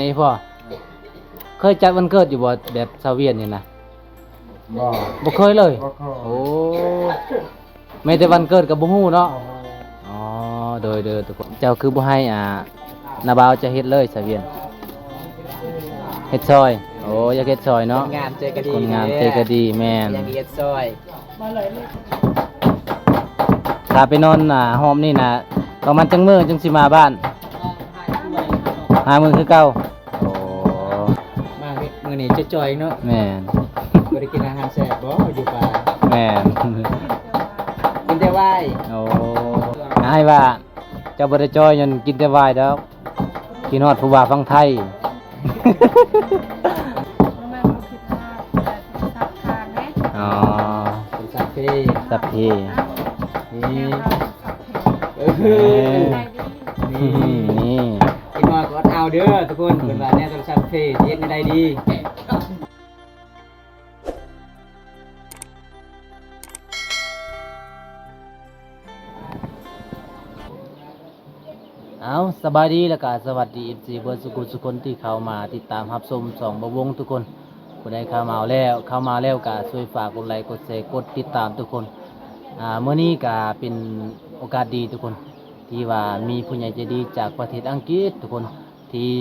ນີ້ພໍ່ ເຄີຍຈັດວັນເກີດຢູ່ບໍ່ ແບບຊາວວຽນນີ້ນະ? ບໍ່ ບໍ່ເຄີຍເລີຍ? ບໍ່ເຄີຍ. ໂອ້ ແມ້ແຕ່ວັນເກີດກໍບໍ່ຮູ້ເນາະ? ບໍ່ຮູ້. ອໍ ໂດຍໆ ທຸກຄົນ. ເຈົ້າຄືບໍ່ໃຫ້ ອ່າ ນ້າບ່າວເຈົ້າເຮັດເລີຍ ຊາວວຽນ? ເຮັດຊ່ອຍ. ໂອ້ ຢາກເຮັດຊ່ອຍເນາະ. ຄົນງາມໃຈກໍດີ. ຄົນງາມໃຈກໍດີ. ແມ່ນ. ຢາກເຮັດຊ່ອຍ. ຖ້າໄປນອນ ອ່າ ຮອບນີ້ນະ ປະມານຈັກມື້ຈຶ່ງຊິມາບ້ານ? ຫ້າມື້ຄືເກົ່າ. ໂອ້ ມາມື້ນີ້ຈ່ອຍໆເນາະ. ແມ່ນ. ບໍ່ໄດ້ກິນອາຫານແຊບບໍ່ ຢູ່ປ່າ? ແມ່ນ. ກິນແຕ່ວາຍ. ໂອ້ ອ້າຍວ່າເຈົ້າບໍ່ໄດ້ຈ່ອຍ ຍ້ອນກິນແຕ່ວາຍດອກ. ຄິດຮອດຜູ້ບ່າວຝັ່ງໄທ. ບໍ່ແມ່ນບໍ່ຄິດຮອດ ແຕ່ໂທລະສັບຄ້າງເດ້. ອໍ ໂທລະສັບເພ. ສັບເພ. ນີ້ ແນວເຮົາສັບເພ. ເອີ ເອີ ໄດ້ດີ. ນີ້ ນີ້ ຄິດຮອດກໍອດເອົາເດີທຸກຄົນ. ເອີ ເພິ່ນວ່າແນວໂທລະສັບເພ ເຮັດແນວໃດດີ? ເອົາ ສະບາຍດີ ແລ້ວກະສະຫວັດດີ ເອັຟຊີ ເບິດສຸກສຸຄົນທີ່ເຂົ້າມາຕິດຕາມຮັບຊົມຊ່ອງບ່າວວົງທຸກຄົນ. ຜູ້ໃດເຂົ້າມາແລ້ວ ເຂົ້າມາແລ້ວກະຊ່ວຍຝາກກົດໄລ ກົດແຊ ກົດຕິດຕາມທຸກຄົນ. ອ່າ ມື້ນີ້ກະເປັນໂອກາດດີທຸກຄົນ ທີ່ວ່າມີຜູ້ໃຫຍ່ໃຈດີຈາກປະເທດອັງກິດທຸກຄົນ ທີ່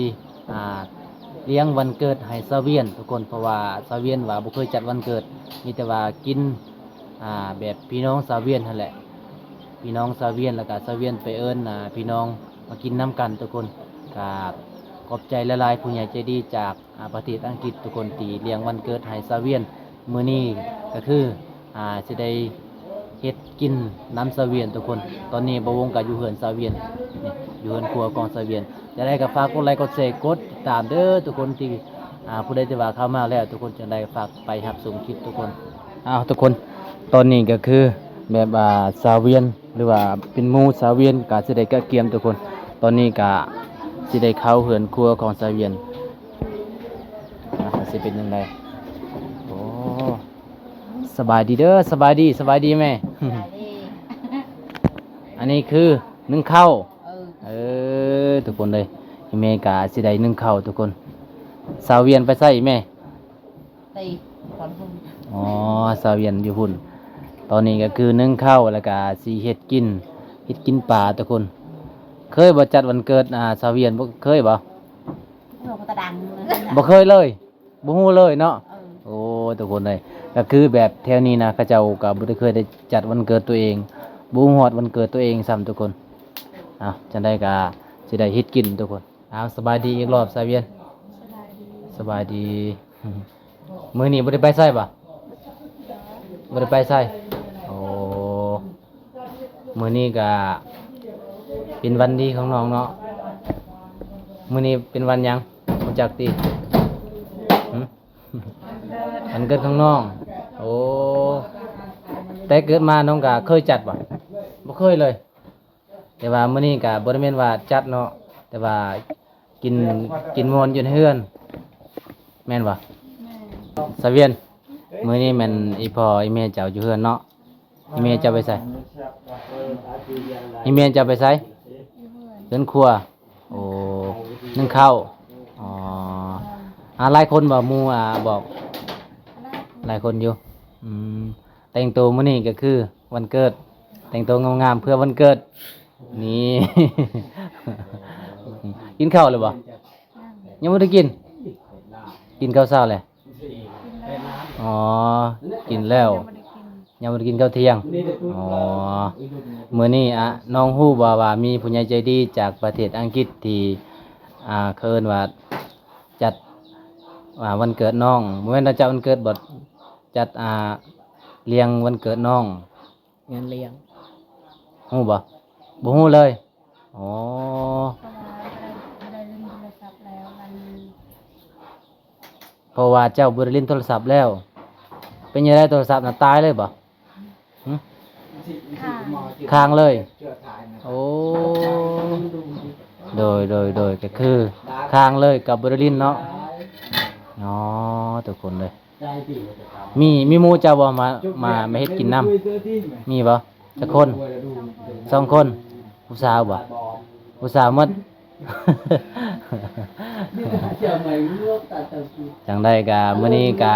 ອ່າ ລ້ຽງວັນເກີດໃຫ້ຊາວວຽນທຸກຄົນ. ເພາະວ່າຊາວວຽນວ່າບໍ່ເຄີຍຈັດວັນເກີດ ມີແຕ່ວ່າກິນ ອ່າ ແບບພີ່ນ້ອງຊາວວຽນຫັ້ນແຫຼະ ພີ່ນ້ອງຊາວວຽນ ແລ້ວກະຊາວວຽນໄປເອີ້ນ ອ່າ ພີ່ນ້ອງມາກິນນຳກັນທຸກຄົນ. ກະຂອບໃຈຫຼາຍໆ ຜູ້ໃຫຍ່ໃຈດີຈາກ ອ່າ ປະເທດອັງກິດທຸກຄົນ ທີ່ລ້ຽງວັນເກີດໃຫ້ຊາວວຽນ. ມື້ນີ້ກໍຄື ອ່າ ຊິໄດ້ເຮັດກິນນຳຊາວວຽນທຸກຄົນ. ຕອນນີ້ບ່າວວົງກໍຢູ່ເຮືອນຊາວວຽນ ນີ້ ຢູ່ເຮືອນຄົວຂອງຊາວວຽນ. ຈັ່ງໃດກໍຝາກກົດໄລ ກົດແຊ ກົດຕິດຕາມເດີທຸກຄົນ ທີ່ ອ່າ ຜູ້ໃດທີ່ວ່າເຂົ້າມາແລ້ວທຸກຄົນ. ຈັ່ງໃດກໍຝາກໄປຮັບຊົມຄລິບທຸກຄົນ. ອ້າວ ທຸກຄົນ ຕອນນີ້ກໍຄືແບບ ອ່າ ຊາວວຽນ ຫຼືວ່າເປັນໝູ່ຊາວວຽນກໍຊິໄດ້ກະກຽມທຸກຄົນ. ຕອນນີ້ກໍຊິໄດ້ເຂົ້າເຮືອນຄົວຂອງຊາວວຽນ ອ່າ ຊິເປັນຈັ່ງໃດ? ໂອ້ ສະບາຍດີເດີ ສະບາຍດີ ສະບາຍດີແມ່. ສະບາຍດີ. ອັນນີ້ຄືໜຶ້ງເຂົ້າ. ເອີ ເອີ ທຸກຄົນເອີຍ ອີ່ແມ່ກະຊິໄດ້ໜຶ້ງເຂົ້າທຸກຄົນ. ຊາວວຽນໄປໃສອີ່ແມ່? ໄປບ່ອນພຸ້ນ. ອໍ ຊາວວຽນຢູ່ພຸ້ນ. ຕອນນີ້ກໍຄືໜຶ້ງເຂົ້າ ແລ້ວກະຊິເຮັດກິນ ເຮັດກິນປາທຸກຄົນ. ເຄີຍບໍ່ຈັດວັນເກີດ ອ່າ ຊາວວຽນ ບໍ່ເຄີຍບໍ່? ບໍ່ເຄີຍເລີຍ. ບໍ່ຮູ້ເລີຍເນາະ. ເອີ ໂອ້ ທຸກຄົນເອີຍ ກໍຄືແບບແຖວນີ້ນະ ເຂົາເຈົ້າກໍບໍ່ໄດ້ເຄີຍໄດ້ຈັດວັນເກີດຕົວເອງ ບໍ່ຮູ້ຮອດວັນເກີດຕົວເອງຊ້ຳທຸກຄົນ. ເອົາ ຈັ່ງໃດກໍຊິໄດ້ເຮັດກິນທຸກຄົນ. ເອົາ ສະບາຍດີອີກລອບ ສາວວຽນ. ສະບາຍດີ ສະບາຍດີ. ມື້ນີ້ບໍ່ໄດ້ໄປໃສບໍ່? ບໍ່ໄດ້ໄປໃສ. ໂອ້ ມື້ນີ້ກະເປັນວັນດີຂອງນ້ອງເນາະ. ມື້ນີ້ເປັນວັນຫຍັງ ຮູ້ຈັກຕິ? ຫຶ? ວັນເກີດຂອງນ້ອງ. ໂອ້ ແຕ່ເກີດມານ້ອງກະເຄີຍຈັດບໍ່? ບໍ່ເຄີຍເລີຍ. ແຕ່ວ່າມື້ນີ້ກະບໍ່ໄດ້ແມ່ນວ່າຈັດເນາະ ແຕ່ວ່າ ກິນ ກິນມ່ວນຢູ່ໃນເຮືອນ ແມ່ນບໍ່? ແມ່ນ. ສາວວຽນ ມື້ນີ້ແມ່ນອີ່ພໍ່ອີ່ແມ່ເຈົ້າຢູ່ເຮືອນເນາະ. ອີ່ແມ່ເຈົ້າໄປໃສ? ອີ່ແມ່ເຈົ້າໄປໃສ? ຢູ່ເຮືອນ ເຮືອນຄົວ. ໂອ້ ໜຶ້ງເຂົ້າ. ອໍ ອ່າ ຫຼາຍຄົນບໍ່ ໝູ່ ອ່າ ບອກ? ຫຼາຍຄົນ ຫຼາຍຄົນຢູ່. ອືມ ແຕ່ງໂຕມື້ນີ້ກໍຄືວັນເກີດ ແຕ່ງໂຕງາມໆເພື່ອວັນເກີດ. ນີ້ ກິນເຂົ້າແລ້ວບໍ່? ຍັງບໍ່ໄດ້ກິນ. ກິນເຂົ້າເຊົ້າແລ້ວ? ອໍ ກິນແລ້ວ ຍັງບໍ່ໄດ້ກິນ ຍັງບໍ່ໄດ້ກິນເຂົ້າທ່ຽງ. ອໍ ມື້ນີ້ ອະ ນ້ອງຮູ້ບໍ່ວ່າມີຜູ້ໃຫຍ່ໃຈດີຈາກປະເທດອັງກິດທີ່ ອ່າ ເຂົາເອີ້ນວ່າຈັດ ອ່າ ວັນເກີດນ້ອງ ບໍ່ແມ່ນວ່າຈັດວັນເກີດບໍ່ ຈັດ ອ່າ ລ້ຽງວັນເກີດນ້ອງ. ງານລ້ຽງ ຮູ້ບໍ່? ບໍ່ຮູ້ເລີຍ. ອໍ ເພາະວ່າບໍ່ໄດ້ ບໍ່ໄດ້ຫຼິ້ນໂທລະສັບແລ້ວ ມັນ ເພາະວ່າເຈົ້າບໍ່ໄດ້ຫຼິ້ນໂທລະສັບແລ້ວ. ເປັນຈັ່ງໃດ ໂທລະສັບນະ ຕາຍເລີຍບໍ່? ຫຶ? ຄ້າງ ຄ້າງເລີຍ. ໂອ້ ໂດຍ ໂດຍ ໂດຍ ກໍຄືຄ້າງເລີຍ ກໍບໍ່ໄດ້ຫຼິ້ນເນາະ. ອໍ ທຸກຄົນເລີຍ. ມີ ມີໝູ່ເຈົ້າບໍ່ ມາ ມາ ມາເຮັດກິນນຳ? ມີບໍ່? ຈັກຄົນ? ສອງຄົນ. ຜູ້ສາວບໍ່? ຜູ້ສາວໝົດ. ຈັ່ງໃດກະ ມື້ນີ້ກະ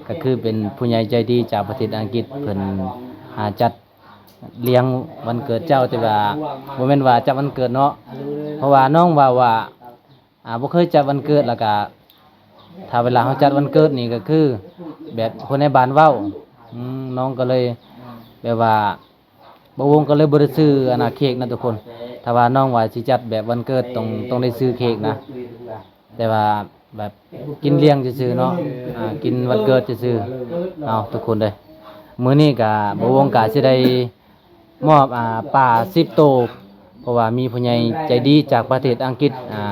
ກະຄືເປັນຜູ້ໃຫຍ່ໃຈດີຈາກປະເທດອັງກິດ ເພິ່ນຫາຈັດລ້ຽງວັນເກີດເຈົ້າ ແຕ່ວ່າບໍ່ແມ່ນວ່າຈັດວັນເກີດເນາະ ເພາະວ່ານ້ອງເວົ້າວ່າ ອ່າ ບໍ່ເຄີຍຈັດວັນເກີດ ແລ້ວກະ ຖ້າເວລາເຮົາຈັດວັນເກີດນີ້ກະຄື ແບບຄົນໃນບ້ານເວົ້າ ອືມ ນ້ອງກະເລີຍແບບວ່າ ບ່າວວົງກະເລີຍບໍ່ໄດ້ຊື້ອັນນາເຄ້ກນະທຸກຄົນ ຖ້າວ່ານ້ອງວ່າຊິຈັດແບບວັນເກີດ ຕ້ອງ ຕ້ອງໄດ້ຊື້ເຄ້ກນະ ແຕ່ວ່າແບບກິນລ້ຽງຊື່ໆເນາະ ອ່າ ກິນວັນເກີດຊື່ໆ ເອົາທຸກຄົນເດີ ມື້ນີ້ກະບ່າວວົງກະຊິໄດ້ ມອບ ອ່າ ປາສິບໂຕ ເພາະວ່າມີຜູ້ໃຫຍ່ໃຈດີຈາກປະເທດອັງກິດ ອ່າ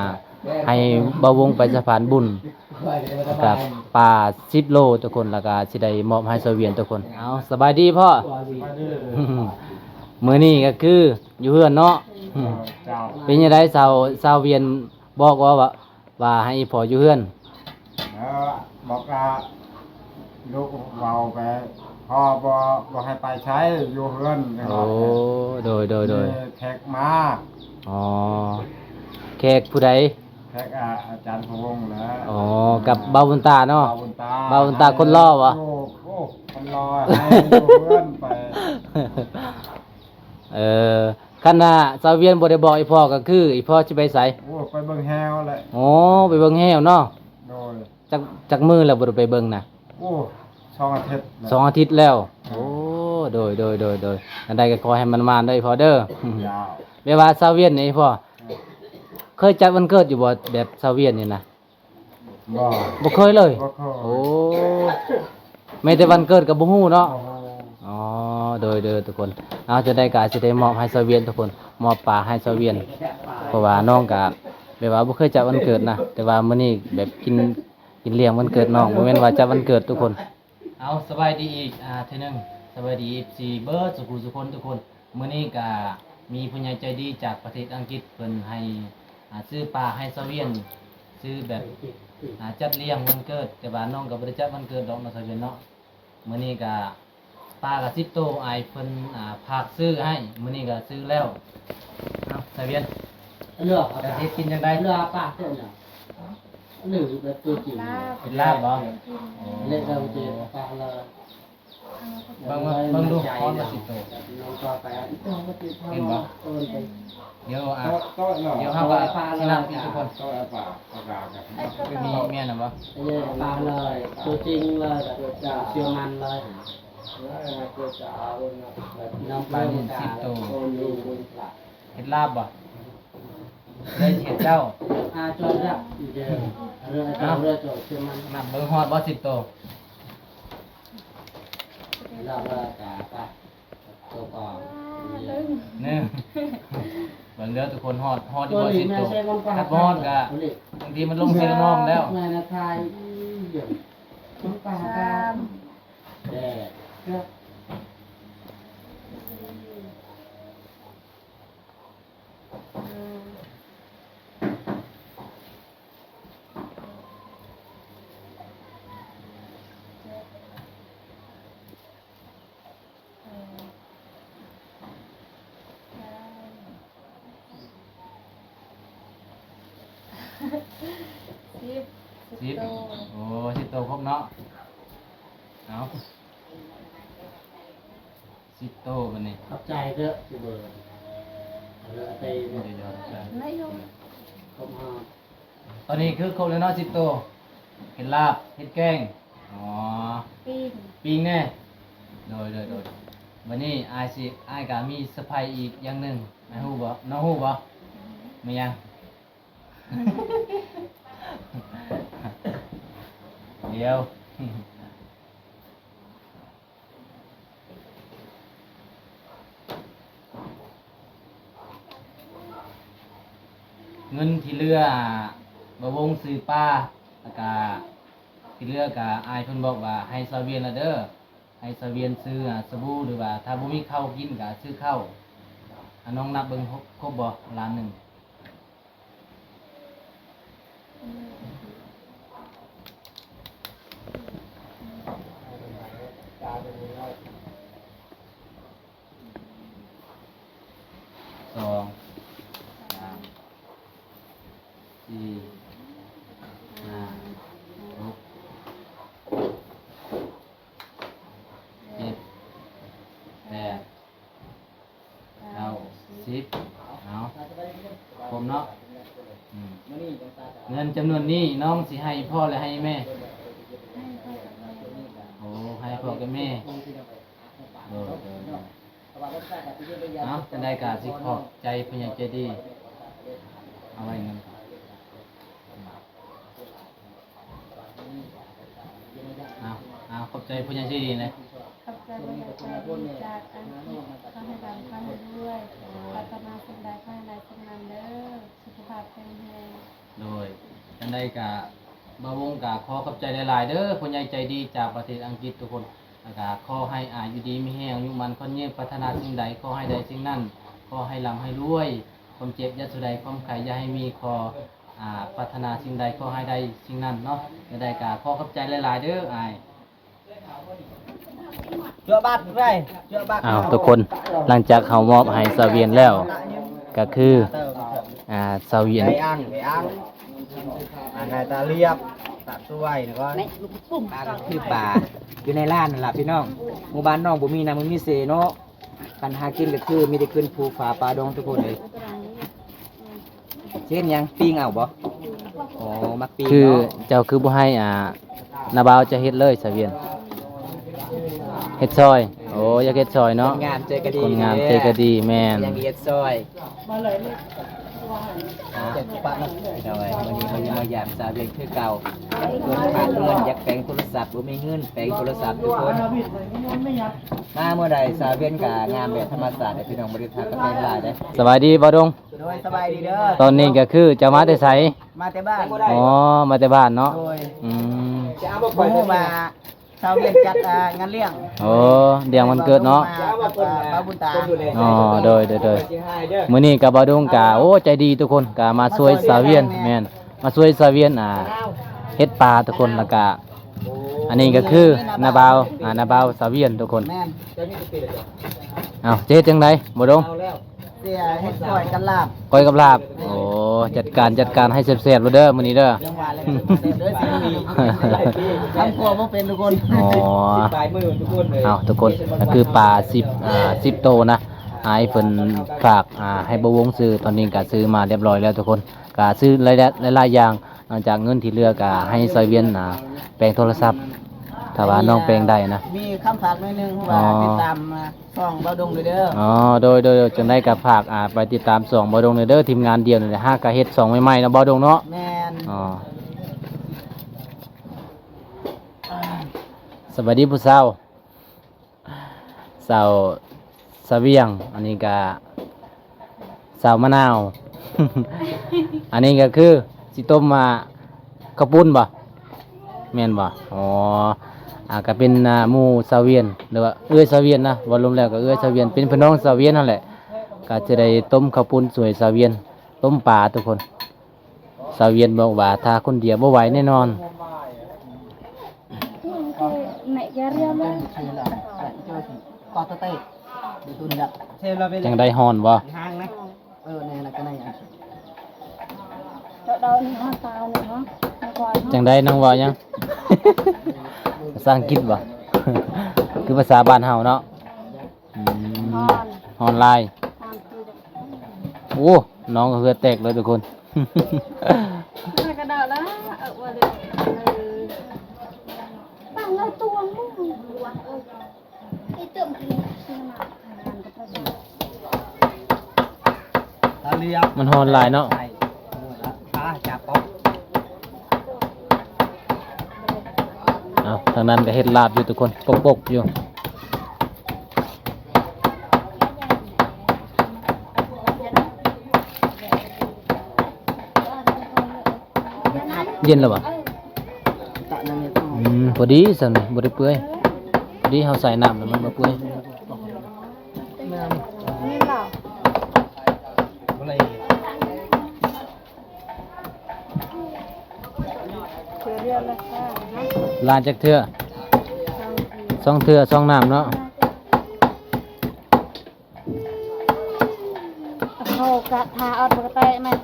ໃຫ້ບ່າວວົງໄປສະພານບຸນ ແລ້ວກະປາສິບໂລທຸກຄົນ ແລ້ວກະຊິໄດ້ມອບໃຫ້ຊາວວຽນທຸກຄົນ ເອົາ ສະບາຍດີພໍ່ ມື້ນີ້ກະຄືຢູ່ເຮືອນເນາະ ເຈົ້າ ເປັນຈັ່ງໃດ ຊາວ ຊາວວຽນບອກວ່າ ວ່າໃຫ້ອີ່ພໍ່ຢູ່ເຮືອນ ເອີ ບອກວ່າລູກເວົ້າໄປ ພໍ່ບໍ່ ບໍ່ໃຫ້ໄປໃສ ຢູ່ເຮືອນ ໂອ້ ໂດຍ ໂດຍ ໂດຍ ມີແຂກມາ ອໍ ແຂກຜູ້ໃດ? ແຂກ ອາ ອາຈານພະວົງແຫຼະ ອໍ ກັບບ່າວບຸນຕາເນາະ ບ່າວບຸນຕາ ບ່າວບຸນຕາຄົນຫຼໍ່ບໍ? ໂອ້ ໂອ້ ຄົນຫຼໍ່ ໃຫ້ຢູ່ເຮືອນໄປ ເອີ ຄັນວ່າຊາວວຽນບໍ່ໄດ້ບອກອີ່ພໍ່ ກະຄືອີ່ພໍ່ຊິໄປໃສ? ໂອ້ ໄປເບິ່ງແຮ້ວແຫຼະ ໂອ້ ໄປເບິ່ງແຮ້ວເນາະ ໂດຍ ຈັກ ຈັກມື້ແລ້ວບໍ່ໄດ້ໄປເບິ່ງນະ? ໂອ້ ສອງອາທິດແລ້ວ ສອງອາທິດແລ້ວ ໂອ້ ໂດຍ ໂດຍ ໂດຍ ໂດຍ ອັນໃດກະຂໍໃຫ້ມັນໝານເດີອີ່ພໍ່ເດີ ເຈົ້າ ແບບວ່າຊາວວຽນນີ້ອີ່ພໍ່ ເອີ ເຄີຍຈັດວັນເກີດຢູ່ບໍ່ ແບບຊາວວຽນນີ້ນະ? ບໍ່ ບໍ່ເຄີຍເລີຍ ບໍ່ເຄີຍ ໂອ້ ແມ້ແຕ່ວັນເກີດກະບໍ່ຮູ້ເນາະ ບໍ່ຮູ້ ອໍ ໂດຍ ໂດຍ ທຸກຄົນ ເອົາ ຈັ່ງໃດກະຊິໄດ້ມອບໃຫ້ຊາວວຽນທຸກຄົນ ມອບປາໃຫ້ຊາວວຽນ ເພາະວ່ານ້ອງກະແບບວ່າບໍ່ເຄີຍຈັດວັນເກີດນະ ແຕ່ວ່າມື້ນີ້ແບບກິນ ກິນລ້ຽງວັນເກີດນ້ອງ ບໍ່ແມ່ນວ່າຈັດວັນເກີດທຸກຄົນ ເອົາ ສະບາຍດີອີກ ອ່າ ເທື່ອໜຶ່ງ ສະບາຍດີ ເອັຟຊີ ເບິດສູ່ຜູ້ສູ່ຄົນທຸກຄົນ ມື້ນີ້ກະມີຜູ້ໃຫຍ່ໃຈດີຈາກປະເທດອັງກິດ ເພິ່ນໃຫ້ ອ່າ ຊື້ປາໃຫ້ຊາວວຽນ ຊື້ແບບ ອ່າ ຈັດລ້ຽງວັນເກີດ ແຕ່ວ່ານ້ອງກະບໍ່ໄດ້ຈັດວັນເກີດດອກເນາະ ຊາວວຽນເນາະ ມື້ນີ້ກະປາກະສິບໂຕ ອ້າຍເພິ່ນ ອ່າ ຝາກຊື້ໃຫ້ ມື້ນີ້ກະຊື້ແລ້ວ ເອົາ ຊາວວຽນ ເຫຼືອເອົາ ຈະເຮັດກິນຈັ່ງໃດ? ເຫຼືອເອົາປາເພິ່ນນະ ຫຼືແບບຕົວຈິງ ເຮັດລາບບໍ? ໂອ້ ເລີຍເອົາປາເລີຍ ເບິ່ງ ເບິ່ງ ເບິ່ງດູ ຮອດບໍ່ສິບໂຕ ເຫັນບໍ່? ດຽວ ອ່າ ດຽວເຮົາກະຊິນັບອີກທຸກຄົນ ມີແມ່ນນະບໍ່? ເອີ ປາເລີຍ ຕົວຈິງເລີຍ ເຊື່ອໝັ້ນເລີຍ ປາໜຶ່ງສິບໂຕ ເຮັດລາບບໍ່? ເລີຍເຮັດເຈົ້າ ອ່າ ຈອດລະ ເດີ ເຮືອນເຈົ້າ ເຮືອນເຈົ້າເຊື່ອໝັ້ນ ນັບເບິ່ງຮອດບໍ່ສິບໂຕ? ລະວ່າກະປະ ໂຕກອງ ໜຶ່ງ ເບິ່ງເດີທຸກຄົນ ຮອດ ຮອດຢູ່ບໍ່ສິບໂຕ? ຄັນບໍ່ຮອດກະ ບາງທີມັນລົງເຊໂລນອມແລ້ວ ສາມ ແປດ ເອີ ສິບ ສິບ ສິບໂຕ ໂອ້ ສິບໂຕຄົບເນາະ ເອົາ ສິບໂຕບາດນີ້ ຂອບໃຈເດີ ຊິເບີ ເດີ ເຕ ເດີ ຂອບໃຈ ນາຍົກ ຄົບຮອດ ຕອນນີ້ຄືຄົບແລ້ວເນາະ ສິບໂຕ ເຮັດລາບ ເຮັດແກງ ອໍ ປີ້ງ ປີ້ງແດ່ ໂດຍ ໂດຍ ໂດຍ ບາດນີ້ອ້າຍຊິ ອ້າຍກະມີເຊີໄພຣສ໌ອີກຢ່າງໜຶ່ງ ອ້າຍຮູ້ບໍ່? ນ້ອງຮູ້ບໍ່? ແມ່ນຫຍັງ? ດຽວ ເງິນທີ່ເຫຼືອ ບ່າວວົງຊື້ປາ ແລ້ວກະທີ່ເຫຼືອກະ ອ້າຍເພິ່ນບອກວ່າໃຫ້ຊາວວຽນລະເດີ ໃຫ້ຊາວວຽນຊື້ ອາ ສະບູ ຫຼືວ່າຖ້າບໍ່ມີເຂົ້າກິນກະຊື້ເຂົ້າ ອາ ນ້ອງນັບເບິ່ງຄົບບໍ່ ລ້ານໜຶ່ງ? ສອງ ສາມ ສີ່ ເງິນຈຳນວນນີ້ນ້ອງຊິໃຫ້ພໍ່ ຫຼື ໃຫ້ແມ່? ໃຫ້ພໍ່ກັບແມ່. ໂອ້ ໃຫ້ພໍ່ກັບແມ່. ໂດຍ ໂດຍ ໂດຍ. ເອົາ ຈັ່ງໃດກໍຊິຂອບໃຈຜູ້ໃຫຍ່ໃຈດີ. ເອົາໄວ້ນຳ. ເອົາ ເອົາ ຂອບໃຈຜູ້ໃຫຍ່ໃຈດີນະ. ຂອບໃຈຜູ້ໃຫຍ່ໃຈດີຈາກອັງກິດ. ຂໍໃຫ້ລ່ຳ ຂໍໃຫ້ລວຍ. ໂດຍ. ປາດຖະໜາສິ່ງໃດ ຂໍໃຫ້ໄດ້ສິ່ງນັ້ນເດີ. ສຸຂະພາບແຂງແຮງ. ໂດຍ. ຈັ່ງໃດກະ ບ່າວວົງກະຂໍຂອບໃຈຫຼາຍໆເດີ ຜູ້ໃຫຍ່ໃຈດີຈາກປະເທດອັງກິດທຸກຄົນ. ແລ້ວກະຂໍໃຫ້ອາຍຸດີມີແຮງ ອາຍຸໝັ້ນຂວັນຍືນ ປາດຖະໜາສິ່ງໃດຂໍໃຫ້ໄດ້ສິ່ງນັ້ນ, ຂໍໃຫ້ລ່ຳໃຫ້ລວຍ, ຄວາມເຈັບຢ່າສູ່ໄດ້ ຄວາມໄຂ້ຢ່າໃຫ້ມີ, ຂໍ ອາ ປາດຖະໜາສິ່ງໃດຂໍໃຫ້ໄດ້ສິ່ງນັ້ນເນາະ. ຈັ່ງໃດກະຂໍຂອບໃຈຫຼາຍໆເດີອ້າຍ. ເຈາະບັດໄວ້ ເຈາະບັດ. ອ້າວ ທຸກຄົນ ຫຼັງຈາກເຮົາມອບໃຫ້ສາວວຽນແລ້ວ ກໍຄື ອາ ສາວວຽນ ໄດ້ອ່າງ ໄດ້ອ່າງ ອ່າງ ໄດ້ຕາລຽບ ຕາສວຍນະ. ກໍ ປາກໍຄືປາຢູ່ໃນລານນັ້ນລະພີ່ນ້ອງ. ໝູ່ບ້ານນ້ອງບໍ່ມີນ້ຳບໍ່ມີເຊເນາະ. ຄັນຫາກິນກໍຄືມີແຕ່ຂຶ້ນພູຜາປ່າດອງທຸກຄົນເອີຍ. ຊິເຮັດຫຍັງ? ປີ້ງເອົາບໍ່? ອໍ ມັກປີ້ງເນາະ. ຄືເຈົ້າຄືບໍ່ໃຫ້ ອ່າ ນ້າບ່າວເຈົ້າເຮັດເລີຍ ສາວວຽນ? ເຮັດຊ່ອຍ. ໂອ້ ຢາກເຮັດຊ່ອຍເນາະ. ຄົນງາມໃຈກໍດີ. ຄົນງາມໃຈກໍດີ. ແມ່ນ. ຍັງເຮັດຊ່ອຍ. ອ່າ ພີ່ນ້ອງເອີຍ ມື້ນີ້ມາຢ້ຽມມາຢາມສາວວຽນຄືເກົ່າ. ເງິນຂາດເງິນ ຢາກແປງໂທລະສັບ ບໍ່ມີເງິນແປງໂທລະສັບທຸກຄົນ. ມາເມື່ອໃດສາວວຽນກໍງາມແບບທຳມະຊາດເດ້ ພີ່ນ້ອງ ບໍ່ໄດ້ທາກະແປງຫຼາຍເດ້. ສະບາຍດີບ່າວດົງ. ໂດຍ ສະບາຍດີເດີ. ຕອນນີ້ກໍຄືເຈົ້າມາແຕ່ໃສ? ມາແຕ່ບ້ານ. ອໍ ມາແຕ່ບ້ານເນາະ. ໂດຍ. ອືມ ບໍ່ຮູ້ວ່າສາວວຽນຈັດ ອ່າ ງານລ້ຽງ. ໂອ້ ລ້ຽງວັນເກີດເນາະ. ມາກັບ ອ່າ ປ້າບຸນຕາ. ອໍ ໂດຍ ໂດຍ ໂດຍ. ມື້ນີ້ກໍບ່າວດົງກໍ ໂອ້ ໃຈດີທຸກຄົນ ກໍມາຊ່ວຍສາວວຽນ. ແມ່ນ ມາຊ່ວຍສາວວຽນ ອ່າ ເຮັດປາທຸກຄົນ. ແລ້ວກໍ ອັນນີ້ກໍຄືນ້າບ່າວ ອ່າ ນ້າບ່າວສາວວຽນທຸກຄົນ. ແມ່ນ. ເອົ້າ ຈະເຮັດຈັ່ງໃດບ່າວດົງ? ເສຍເຮັດກ້ອຍກັບລາບ. ກ້ອຍກັບລາບ. ໂອ້ ຈັດການ ຈັດການໃຫ້ແຊບໆໂລດເດີມື້ນີ້ເດີ. ຍັງວ່າແລ້ວ ແຊບເດີ. ທຳຄົວບໍ່ເປັນທຸກຄົນ. ອໍ ປາຍມືທຸກຄົນເລີຍ. ເອົ້າ ທຸກຄົນ ກໍຄືປາສິບ ອ່າ ສິບໂຕນະ ອ້າຍເພິ່ນຝາກ ອ່າ ໃຫ້ບ່າວວົງຊື້. ຕອນນີ້ກໍຊື້ມາຮຽບຮ້ອຍແລ້ວທຸກຄົນ. ກໍຊື້ຫຼາຍໆ ຫຼາຍໆຢ່າງ ນອກຈາກເງິນທີ່ເຫຼືອກໍໃຫ້ສາວວຽນ ອ່າ ແປງໂທລະສັບ ຖ້າວ່ານ້ອງແປງໄດ້ນະ. ມີຄຳຝາກໜ້ອຍໜຶ່ງ ເພາະວ່າ ອໍ ຕິດຕາມ ອ່າ ຊ່ອງບ່າວດົງເດີ. ອໍ ໂດຍ ໂດຍ ໂດຍ. ຈັ່ງໃດກໍຝາກ ອ່າ ໄປຕິດຕາມຊ່ອງບ່າວດົງເດີ. ທີມງານດຽວນີ້ແຫຼະ ຫາກະເຮັດຊ່ອງໃໝ່ໆເນາະ ບ່າວດົງເນາະ. ແມ່ນ. ອໍ ສະບາຍດີຜູ້ສາວ. ສາວ ສາວວຽງ. ອັນນີ້ກະສາວມະນາວ. ອັນນີ້ກະຄືຊິຕົ້ມ ອ່າ ເຂົ້າປຸ້ນບໍ່? ແມ່ນບໍ່? ອໍ ອ່າ ກະເປັນ ອ່າ ໝູ່ສາວວຽນ ຫຼືວ່າເອື້ອຍສາວວຽນນະ. ເວົ້າລວມແລ້ວກະເອື້ອຍສາວວຽນ ເປັນພີ່ນ້ອງສາວວຽນຫັ້ນແຫຼະ. ກະຈະໄດ້ຕົ້ມເຂົ້າປຸ້ນຊ່ວຍສາວວຽນ ຕົ້ມປາທຸກຄົນ. ສາວວຽນບອກວ່າຖ້າຄົນດຽວບໍ່ໄຫວແນ່ນອນ. ຈັ່ງໃດ ຮ້ອນບໍ່? ຈັ່ງໃດ ນ້ອງເວົ້າຫຍັງ? ພາສາອັງກິດບໍ່? ຄືພາສາບ້ານເຮົາເນາະ. ອືມ ຮ້ອນ ຮ້ອນຫຼາຍ. ໂອ້ ນ້ອງກໍເຫື່ອແຕກເລີຍທຸກຄົນ. ມັນຮ້ອນຫຼາຍເນາະ. ເອົາ ທາງນັ້ນກໍເຮັດລາບຢູ່ທຸກຄົນ ປົກໆຢູ່. ເຢັນແລ້ວບໍ່? ອືມ ພໍດີຊັ້ນ ບໍ່ໄດ້ເປື່ອຍ. ພໍດີເຮົາໃສ່ນ້ຳແລ້ວມັນບໍ່ເປື່ອຍ. ລ້າງຈັກເທື່ອ? ສອງເທື່ອ ສອງນ້ຳເນາະ. ເຮົາກະທາເອົາປະກະແຕະແມ່ນ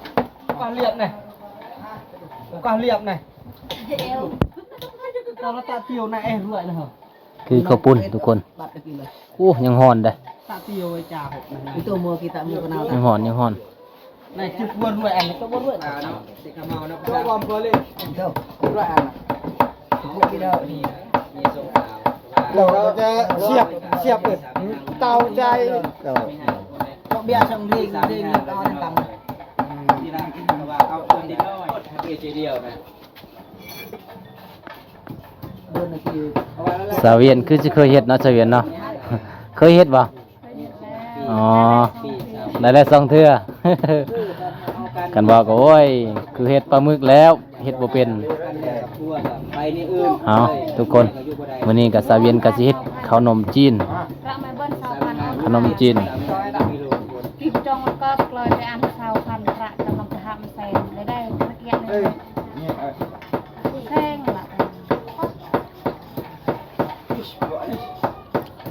ກະລຽບແນ່ ກະລຽບແນ່. ຄືເຂົ້າປຸ້ນທຸກຄົນ. ໂອ້ ຍັງຮ້ອນເດ້. ຍັງຮ້ອນ ຍັງຮ້ອນ. ນາຍຈຸດບໍ່ດ້ວຍອັນນີ້ກໍບໍ່ດ້ວຍ ອ່າເນາະ ຊິຂະເມົາເນາະ ບໍ່ບອມບໍ່ເລີຍ ເຈົ້າດ້ວຍອັນ ແລ້ວກໍຈະສຽບ ສຽບເອົາເຕົາໃສ່ ເຈົ້າ ເບຍສອງເດ້ງເດ້ງເອົາອັນນັ້ນຕຳ ອືມ ທີລະ ເອົາເອົາເດັກນ້ອຍ ເອເຈດຽວນະ ສາວວຽນຄືຊິເຄີຍເຮັດເນາະ ສາວວຽນເນາະ ເຄີຍເຮັດບໍ່? ອໍ ໄດ້ແລ້ວສອງເທື່ອ ຄັນເວົ້າກໍ ໂອ້ຍ ຄືເຮັດປາໝຶກແລ້ວ ເຮັດບໍ່ເປັນ ເອົາ ທຸກຄົນ ມື້ນີ້ກໍສາວວຽນກໍຊິເຮັດເຂົ້າໜົມຈີນ ເຂົ້າໜົມຈີນ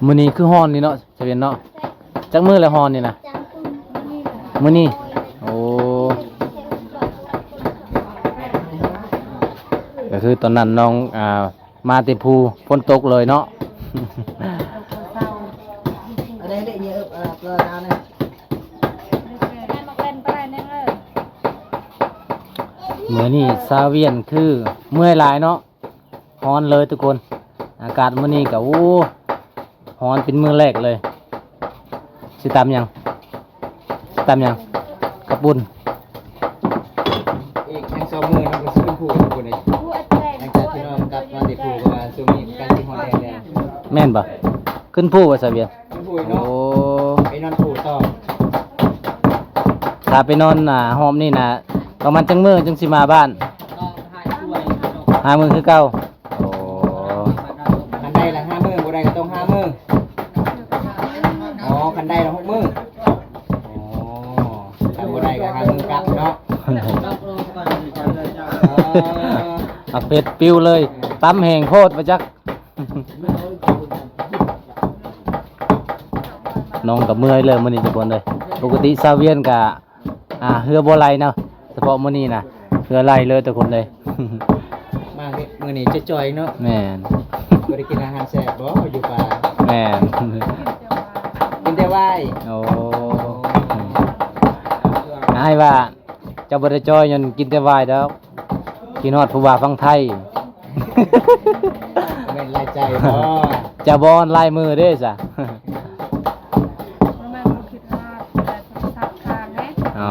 ມື້ນີ້ຄືຮ້ອນນີ້ເນາະ ສາວວຽນເນາະ ຈັກມື້ແລ້ວຮ້ອນນີ້ນະ? ມື້ນີ້ ໂອ້ ກໍຄືຕອນນັ້ນນ້ອງ ອ່າ ມາແຕ່ພູ ຝົນຕົກເລີຍເນາະ ມື້ນີ້ສາວວຽນຄືເມື່ອຍຫຼາຍເນາະ. ຮ້ອນເລີຍທຸກຄົນ ອາກາດມື້ນີ້ກໍ ໂອ້ ຮ້ອນເປັນມື້ແລກເລີຍ ຊິຕຳຫຍັງ ຕຳຫຍັງ ເຂົ້າປຸ້ນ ອີກແຄ່ສອງມື້ເຮົາກໍຊິຂຶ້ນພູທຸກຄົນເອີຍ ຫຼັງຈາກທີ່ນ້ອງກັບມາແຕ່ພູ ເພາະວ່າຊ່ວງນີ້ໃກ້ຊິຮອດແດດແລ້ວ ແມ່ນບໍ່? ຂຶ້ນພູບໍ່ ສາວວຽນ? ໂອ້ ໄປນອນພູຕໍ່ ຖ້າໄປນອນ ອ່າ ຮອບນີ້ນະ ປະມານຈັກມື້ຈຶ່ງຊິມາບ້ານ? ຫ້າມື້ຄືເກົ່າ ໂອ້ ຄັນໄດ້ລະຫ້າມື້ ບໍ່ໄດ້ກໍຕ້ອງຫ້າມື້ ອໍ ຄັນໄດ້ລະຫົກມື້ ອໍ ຄັນບໍ່ໄດ້ກໍຫ້າມື້ກັບເນາະ ເອີ ໝາກເຜັດປິວເລີຍ ຕຳແຮງໂພດວ່າຈັກ ນ້ອງກໍເມື່ອຍເລີຍມື້ນີ້ທຸກຄົນເອີຍ ປົກກະຕິສາວວຽນກະ ອ່າ ເຮືອບໍ່ໄຫຼເນາະ ສະເພາະມື້ນີ້ນະ ເຮືອໄຫຼເລີຍທຸກຄົນເອີຍ ມາເຮັດມື້ນີ້ຈ່ອຍໆເນາະ ແມ່ນ ບໍ່ໄດ້ກິນອາຫານແຊບບໍ່ ຢູ່ປ່າ ແມ່ນ ກິນແຕ່ວາຍ ໂອ້ ອ້າຍວ່າ ເຈົ້າບໍ່ໄດ້ຈ່ອຍຍ້ອນກິນແຕ່ວາຍດອກ ຄິດຮອດຜູ້ບ່າວຝັ່ງໄທ ແມ່ນຫຼາຍໃຈບໍ່? ເຈົ້າບໍ່ອ່ອນຫຼາຍມື້ເດ້ຊະ ບໍ່ແມ່ນບໍ່ຄິດຮອດ ແຕ່ໂທລະສັບຄ້າງເດ້ ອໍ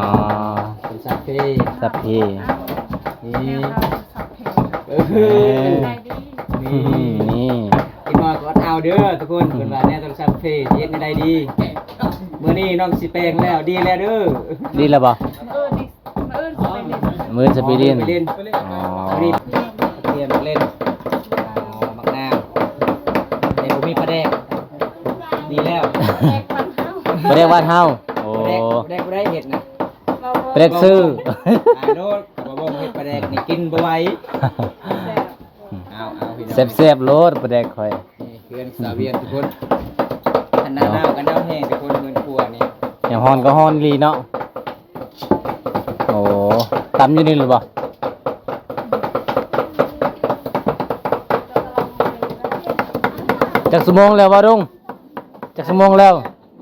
ໂທລະສັບເພ ສັບເພ ນີ້ ແນວເຮົາສັບເພ ເອີ ເອີ ໄດ້ດີ ນີ້ ນີ້ ກິນຮອດກໍອົດເອົາເດີທຸກຄົນ ເພິ່ນວ່າແນວໂທລະສັບເພ ຊິເຮັດແນວໃດດີ ມື້ນີ້ນ້ອງຊິແປງແລ້ວ ດີແລ້ວເດີ ດີແລ້ວບໍ່? ເອີ ດີ ມື້ອື່ນຊິໄປຫຼິ້ນ ມື້ອື່ນຊິໄປຫຼິ້ນ ອໍ ມື້ນີ້ຕຽມເຫຼັ້ນ ອໍ ໝາກນາວ ແຕ່ບໍ່ມີປາແດກ ດີແລ້ວ ປາແດກບ້ານເຮົາ ໂອ້ ປາແດກ ປາແດກບໍ່ໄດ້ເຮັດນະ ປາແດກຊື້ ອາໂລດ ບໍ່ເຮັດປາແດກນີ້ກິນບໍ່ໄຫວ ເອົາ ເອົາ ພີ່ນ້ອງ ແຊບໆໂລດປາແດກຂ້ອຍ ນີ້ເຮືອນສາວວຽນທຸກຄົນ ຄັນໜາວກໍໜາວແຮງທຸກຄົນ ເຮືອນຄົວນີ້ ຍາມຮ້ອນກໍຮ້ອນອີ່ຫຼີເນາະ ໂອ້ ຕຳຢູ່ນີ້ຫຼືບໍ່? ຈັກຊົ່ວໂມງແລ້ວບ່າວດົງ? ຈັກຊົ່ວໂມງແລ້ວ?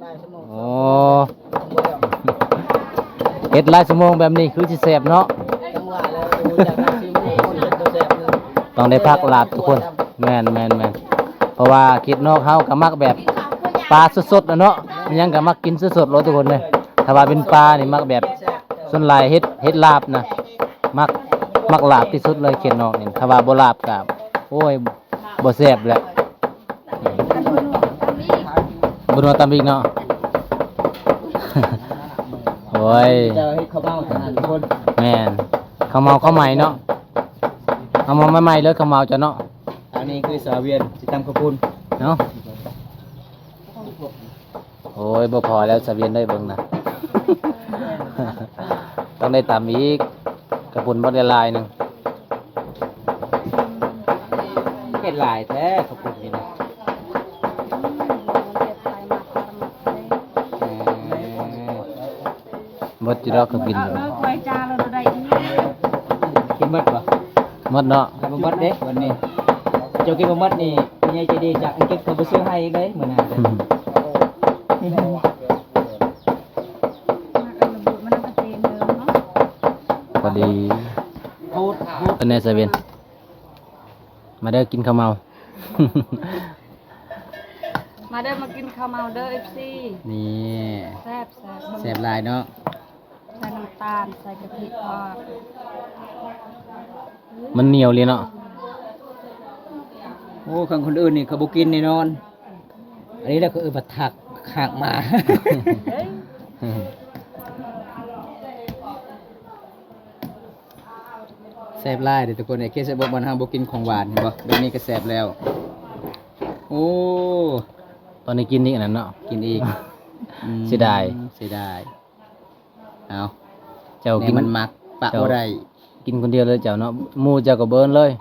ຫຼາຍຊົ່ວໂມງ ໂອ້ ເຮັດຫຼາຍຊົ່ວໂມງແບບນີ້ຄືຊິແຊບເນາະ ຈັ່ງວ່າແລ້ວ ຮູ້ຈັກນຳຊີວິດຄົນເຮັດບໍ່ແຊບເລີຍ ຕ້ອງໄດ້ພັກຫຼາບທຸກຄົນ ແມ່ນໆໆ ເພາະວ່າເຂດນອກເຮົາກໍມັກແບບປາສົດໆນະເນາະ ແມ່ນ ຫຍັງກໍມັກກິນສົດໆໂລດທຸກຄົນເດີ ຖ້າວ່າເປັນປານີ້ມັກແບບ ສ່ວນຫຼາຍເຮັດ ເຮັດລາບນະ ມັກ ມັກລາບທີ່ສຸດເລີຍເຂດນອກນີ້ ຖ້າວ່າບໍ່ລາບກໍ ໂອ້ຍ ບໍ່ແຊບແຫຼະ ບໍ່ນົວຕຳອີກເນາະ ໂອ້ຍ ເຈົ້າເຮັດເຂົ້າເມົາເທົ່ານັ້ນທຸກຄົນ ແມ່ນ ເຂົ້າເມົາເຂົ້າໃໝ່ເນາະ ເຂົ້າເມົາໃໝ່ໆເລີຍ ເຂົ້າເມົາເຈົ້າເນາະ ອັນນີ້ຄືສາວວຽນຊິຕຳເຂົ້າປຸ້ນເນາະ. ໂອ້ຍ ບໍ່ພໍແລ້ວ ສາວວຽນເອີຍ ເບິ່ງນະ ຕ້ອງໄດ້ຕຳອີກ ເຂົ້າປຸ້ນບັກຫຼາຍໆໜຶ່ງ ເຮັດຫຼາຍແທ້ເຂົ້າປຸ້ນນີ້ນະ ເອີ ໝົດຢູ່ດອກ ເຂົາກິນຢູ່ ເອົາໄວ້ຈານລະໄດ້ອີກ ກິນໝົດບໍ່? ໝົດເນາະ ໃຫ້ບໍ່ໝົດເດ້ ວັນນີ້ ເຈົ້າກິນບໍ່ໝົດນີ້ ຜູ້ໃຫຍ່ໃຈດີຈາກອັງກິດເຂົາບໍ່ຊື້ໃຫ້ອີກເດ້ ມື້ໜ້າເດ້ ອືມ ມັນລະບຸ ມັນລະກະເຕນເດີ ເປັນແນວຊາວຽນ ມາເດີກິນເຂົ້າເມົາ ມາເດີມາກິນເຂົ້າເມົາເດີ ເອັຟຊີ ນີ້ ແຊບໆ ແຊບຫຼາຍເນາະ ໃສ່ນ້ຳຕານ ໃສ່ກະທິພໍ ມັນໜຽວເລີຍເນາະ ໂອ້ ຄັນຄົນອື່ນນີ້ເຂົາບໍ່ກິນແນ່ນອນ ອັນນີ້ແຫຼະເຂົາເອີ້ນວ່າຖັກ ຫາກໝາ ແຊບຫຼາຍເດ້ທຸກຄົນເອີຍ ເຂດຊາຍແດນບ້ານເຮົາບໍ່ກິນຂອງຫວານ ເຫັນບໍ່ ແບບນີ້ກໍແຊບແລ້ວ ໂອ້ ຕອນນີ້ກິນອີກອັນນັ້ນເນາະ ກິນອີກ ອືມ ເສຍດາຍ ເສຍດາຍ ເອົາ ເຈົ້າກິນ ແນວມັນມັກ ປະບໍ່ໄດ້ ກິນຄົນດຽວເລີຍເຈົ້າເນາະ ໝູ່ເຈົ້າກໍບໍ່ເອີ້ນເລີຍ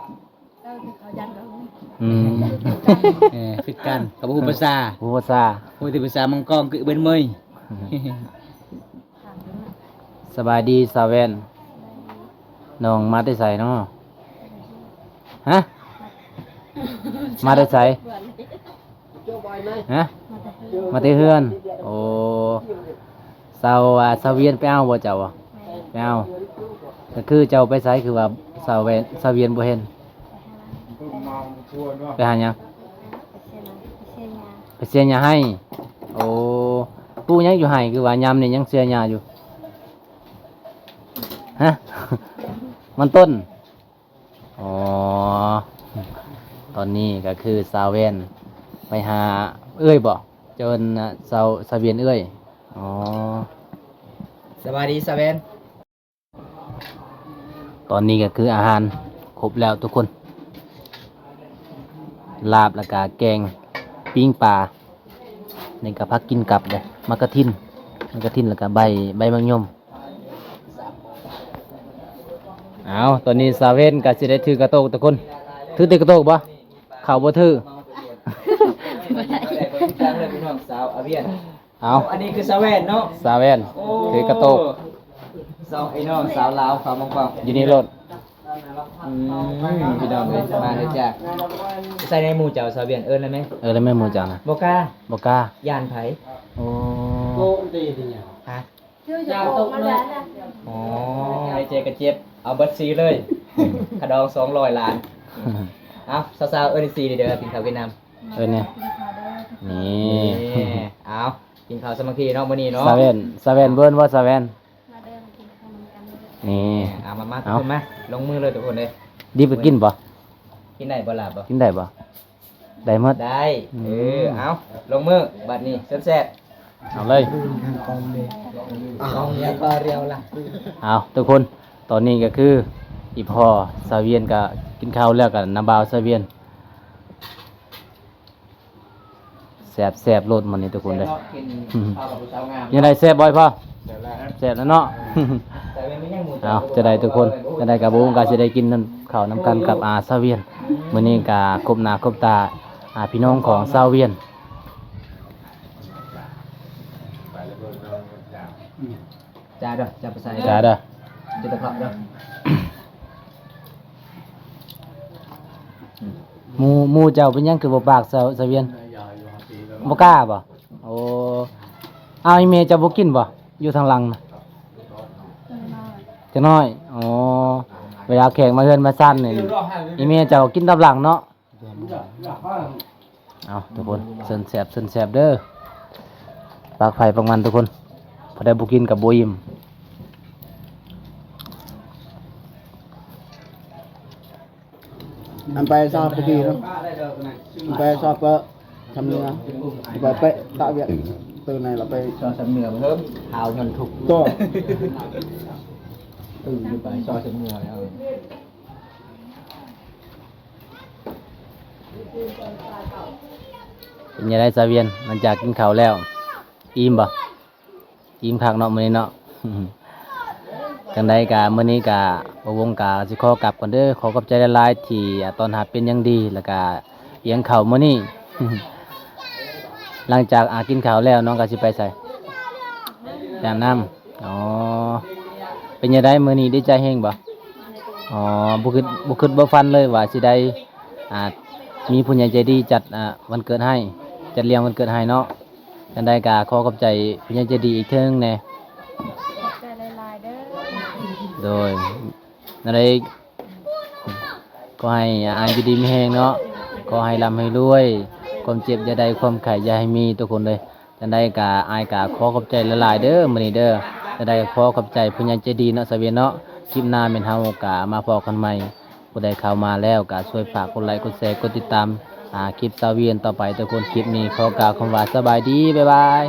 ເອີ ເຂົາຢ້ານເຂົາ ອືມ ເອີ ຄືກັນ ເຂົາບໍ່ຮູ້ພາສາ ບໍ່ຮູ້ພາສາ ຮູ້ແຕ່ພາສາມັງກອງ ຄືເບິ່ນເມີຍ ສະບາຍດີສາວແວ່ນ ນ້ອງມາແຕ່ໃສເນາະ? ຮະ? ມາແຕ່ໃສ? ຮະ? ມາແຕ່ເຮືອນ ໂອ້ ສາວ ສາວວຽນໄປເອົາບໍ່ເຈົ້າ? ໄປເອົາ ກໍຄືເຈົ້າໄປໃສ ຄືວ່າສາວແວ່ນ ສາວວຽນບໍ່ເຫັນ? ໄປຫາຫຍັງ? ໄປເສຍຫຍ້າ ໄປເສຍຫຍ້າໃຫ້ ໂອ້ ປູກຫຍັງຢູ່ໄຮ່ ຄືວ່າຍາມນີ້ຍັງເສຍຫຍ້າຢູ່? ຮະ? ມັນຕົ້ນ ອໍ ຕອນນີ້ກໍຄືສາວແວ່ນໄປຫາເອື້ອຍບໍ? ເອີ້ນສາວ ສາວວຽນເອື້ອຍ ອໍ ສະບາຍດີສາວແວ່ນ. ຕອນນີ້ກໍຄືອາຫານຄົບແລ້ວທຸກຄົນ ລາບ ແລ້ວກະແກງ ປີ້ງປາ ນີ້ກະຜັກກິນກັບເດ້ ໝາກກະທິນ ໝາກກະທິນ ແລ້ວກະໃບ ໃບໝາກຍົມ ເອົາ ຕອນນີ້ສາວເວັນກໍຊິໄດ້ຖືກະໂຕກທຸກຄົນ ຖືຕິກະໂຕກບໍ່? ເຂົ້າບໍ່ຖື ບໍ່ໄດ້ ບໍ່ໄດ້ ເບິ່ງທາງເລີຍພີ່ນ້ອງ ສາວອາວຽນ ເອົາ ອັນນີ້ຄືສາວແວ່ນເນາະ ສາວແວ່ນ ໂອ້ ຖືກະໂຕກ ສອງໄອ້ນ້ອງສາວລາວເຂົ້າມາເຂົ້າ ຢູ່ນີ້ໂລດ ອືມ ພີ່ນ້ອງເອີຍ ມາເລີຍຈ້າ ໃສ່ໃນໝູ່ເຈົ້າສາວວຽນ ເອີ້ນແລ້ວແມ ເອີ້ນແລ້ວແມໝູ່ເຈົ້ານະ ບໍ່ກ້າ ບໍ່ກ້າ ຢ້ານໃຜ ໂອ້ ໂກະຕີນີ້ຫຍັງ ຮະ ຢ້ານຕົກເນາະ ອໍ ໃນໃຈກະເຈັບ ເອົາເບິດສີ່ເລີຍ ຂະດອງສອງຮ້ອຍລ້ານ ເອົາ ສາວໆ ເອີ້ນສີ່ເດີ ກິນເຂົ້າກິນນ້ຳ ເອີ້ນແນ່ ນີ້ ນີ້ ເອົາ ກິນເຂົ້າສາມັກຄີເນາະມື້ນີ້ເນາະ ສາວແວ່ນ ສາວແວ່ນ ເບິ່ງບໍ່ສາວແວ່ນ ມາເດີມາກິນເຂົ້ານຳກັນເດີ ນີ້ ເອົາ ມາ ມາ ເອົາ ທຸກຄົນມາ ລົງມືເລີຍທຸກຄົນເດີ ດິບກໍກິນບໍ່? ກິນໄດ້ບໍ່ລາບບໍ່? ກິນໄດ້ບໍ່? ໄດ້ໝົດ ໄດ້ ອືມ ເອີ ເອົາ ລົງມື ບັດນີ້ແຊບໆ ເອົາເລີຍ ເອົາ ແລ້ວກໍຮຽວລະ ເອົາ ທຸກຄົນ ຕອນນີ້ກໍຄື ອີ່ພໍ່ສາວວຽນກໍກິນເຂົ້າແລ້ວ ກໍນຳບ່າວສາວວຽນ ແຊບໆໂລດມື້ນີ້ທຸກຄົນເດີ ຈັ່ງໃດແຊບບໍ່ພໍ່? ແຊບແລ້ວເນາະ ເອົາ ຈັ່ງໃດທຸກຄົນ ຈັ່ງໃດກໍບໍ່ຮູ້ ກໍຊິໄດ້ກິນເຂົ້ານຳກັນກັບອາສາວວຽນ ມື້ນີ້ກໍຄົບໜ້າຄົບຕາ ອາ ພີ່ນ້ອງຂອງສາວວຽນ ຈ້າເດີ ຈ້າໄປໃສ່ ຈ້າເດີ ຈຸດຕະເພາະເດີ ໝູ່ ໝູ່ເຈົ້າເປັນຫຍັງຄືບໍ່ປາກ ສາວ ສາວວຽນ? ບໍ່ກ້າບໍ່? ໂອ້ ເອົາ ອີ່ແມ່ເຈົ້າບໍ່ກິນບໍ່? ຢູ່ທາງຫຼັງນະ ຈັກໜ້ອຍ ອໍ ເວລາແຂກມາເຮືອນມາຊານນີ້ ອີ່ແມ່ເຈົ້າກິນຕາມຫຼັງເນາະ. ເອົາທຸກຄົນ ເຊີນແຊບ ເຊີນແຊບເດີ ປາກໃຜປາກມັນທຸກຄົນ ຜູ້ໃດບໍ່ກິນກໍບໍ່ອີ່ມ ອັນໄປຊອບກະດີເນາະ ອັນໄປຊອບກໍທຳເນືອ ໄປເປະຕະວຽກ ຕື່ນໃນລະໄປຊອບທຳເນືອເພີ່ມ ຂາວຍ້ອນທຸກ ກໍຕື່ນຢູ່ໄປຊອບທຳເນືອແລ້ວ. ເປັນຈັ່ງໃດສາວວຽນ ຫຼັງຈາກກິນເຂົ້າແລ້ວ ອີ່ມບໍ່? ອີ່ມຄັກເນາະມື້ນີ້ເນາະ ຈັ່ງໃດກະມື້ນີ້ກະ ບ່າວວົງກະຊິຂໍກັບກ່ອນເດີ ຂໍຂອບໃຈຫຼາຍໆ ທີ່ຕ້ອນຮັບເປັນຢ່າງດີ ແລ້ວກະລ້ຽງເຂົ້າມື້ນີ້ ຫຼັງຈາກ ອາ ກິນເຂົ້າແລ້ວ ນ້ອງກະຊິໄປໃສ? ໄປອາບນ້ຳ. ອໍ ເປັນຈັ່ງໃດມື້ນີ້ ດີໃຈແຮງບໍ່? ອໍ ບໍ່ຄິດ ບໍ່ຄິດບໍ່ຝັນເລີຍວ່າຊິໄດ້ ອາ ມີຜູ້ໃຫຍ່ໃຈດີຈັດ ອາ ວັນເກີດໃຫ້ ຈັດລ້ຽງວັນເກີດໃຫ້ເນາະ ຈັ່ງໃດກະຂໍຂອບໃຈຜູ້ໃຫຍ່ໃຈດີອີກເທື່ອໜຶ່ງແດ່ ຂອບໃຈຫຼາຍໆເດີ. ໂດຍ ນັ້ນເດ້ ຂໍໃຫ້ອ້າຍຢູ່ດີມີແຮງເນາະ ຂໍໃຫ້ລ່ຳໃຫ້ລວຍ ຄວາມເຈັບຢ່າໄດ້ ຄວາມໄຂ້ຢ່າໃຫ້ມີ ທຸກຄົນເດີ. ຈັ່ງໃດກະ ອ້າຍກະຂໍຂອບໃຈຫຼາຍໆເດີ ມື້ນີ້ເດີ. ຈັ່ງໃດກໍຂໍຂອບໃຈຜູ້ໃຫຍ່ໃຈດີເນາະ ສາວວຽນເນາະ. ຄລິບໜ້າແມ່ນເຮົາກະມາພໍ້ກັນໃໝ່. ຜູ້ໃດເຂົ້າມາແລ້ວກະຊ່ວຍຝາກກົດໄລກ໌ ກົດແຊ ກົດຕິດຕາມ ອ່າ ຄລິບສາວວຽນຕໍ່ໄປ ທຸກຄົນ. ຄລິບນີ້ຂໍກ່າວຄຳວ່າສະບາຍດີ ບາຍບາຍ.